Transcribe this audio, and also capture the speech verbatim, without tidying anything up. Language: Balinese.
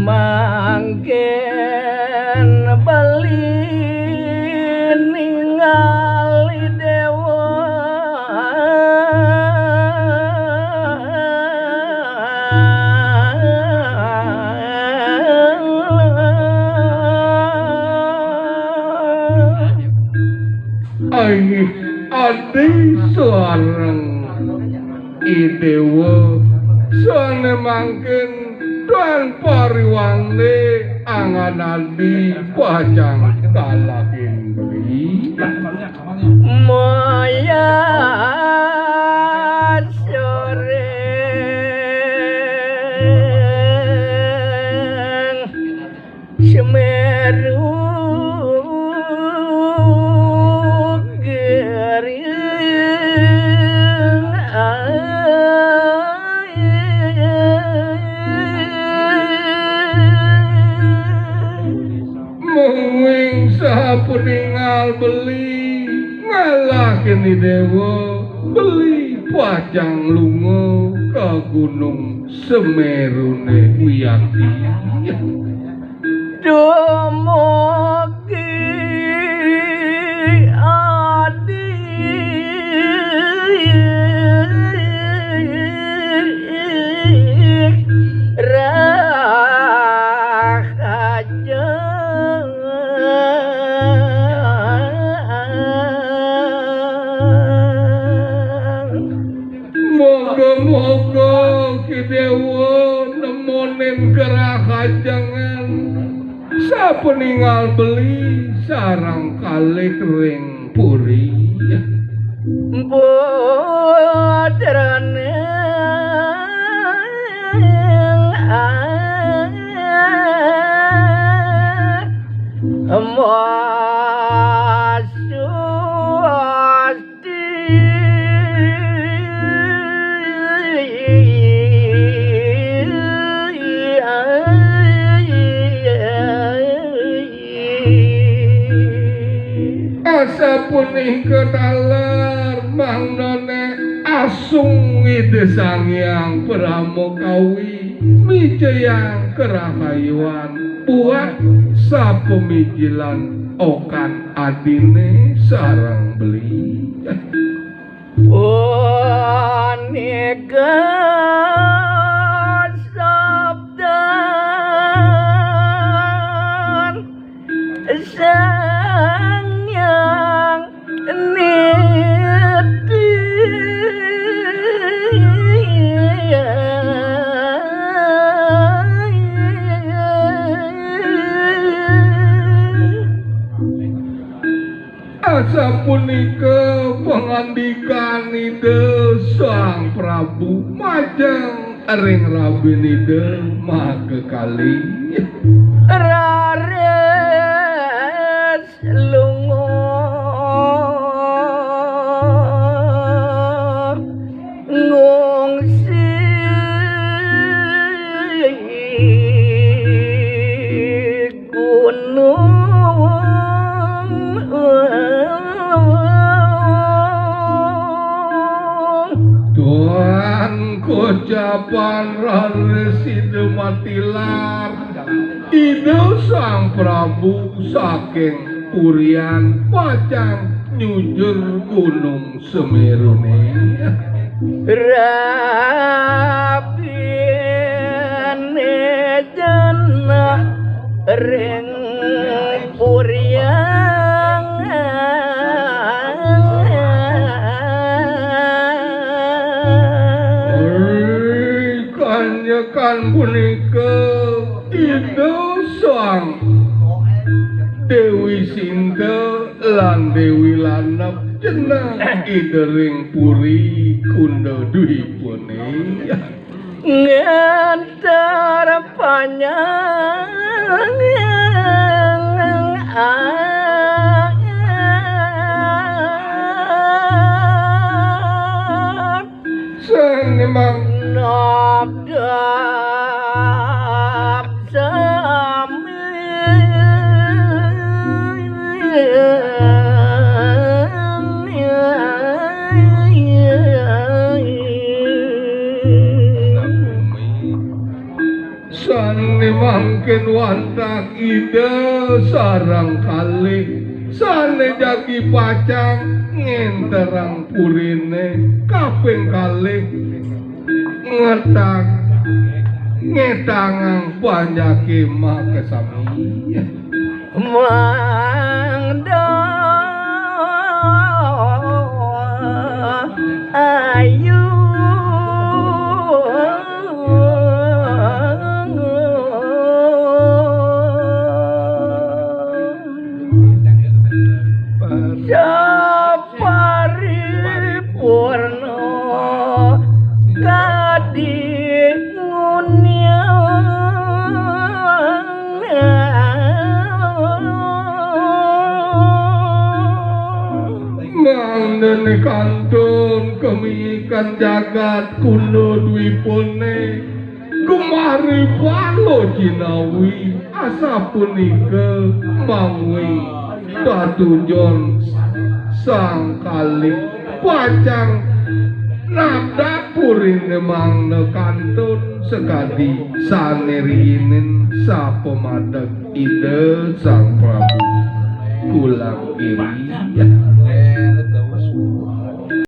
Mangkin beli ningali déwa. Aih, adi sareng I Déwa, sané mangkin tan pariwané angan adi pacang kalahin beli. Maya soring Semeru gering. Mungguing sapuningal beli ngalahin I Déwa, beli pacang lunga ka Gunung Semeruné wiakti. Dumugi adi rahajeng. Moga-moga Ki Déwa nemonin kerahajengan sapuningal beli sareng kalih ring puri. Putraning Mas Asapunika taler mangdané asung Ida Sang Hyang Parama Kawi mijayang karahayuan buat sapamijilan okan adiné sareng beli. Punika sabdan Sang Hyang Niti. Asapunika pangandikan Ida Sang Prabu majeng ring rabin Ida makakalih. Raris lunga ngungsi gunung. Tuhan kocapan raris Ida matilar, Ida Sang Prabu saking Purian pacang nyujur Gunung Semeruné. Rabiné jenah ring Purian. Ri kanjekan punika Ida Sang Déwi Sinta lan Déwi Lanep jeneng Ida ring Puri Kunda Dwipané. Ngantar panjang sing memang nabdab sami. Sané mangkin wantah Ida sareng kalih, sané jagi pacang ngénterang puriné kaping kalih, ngetang ngétangang panjaké makasami. Mangda ayu saparipurna kadi nguniang. Mangdané kantun kamingikan jagat kula dwipané, gemari bala jinawi, asapunika mangwi patujon sang kalih pacang nabdap puriné mangda kantun sakadi sané riinin sapamadeg Ida Sang Prabu Kulang Giri.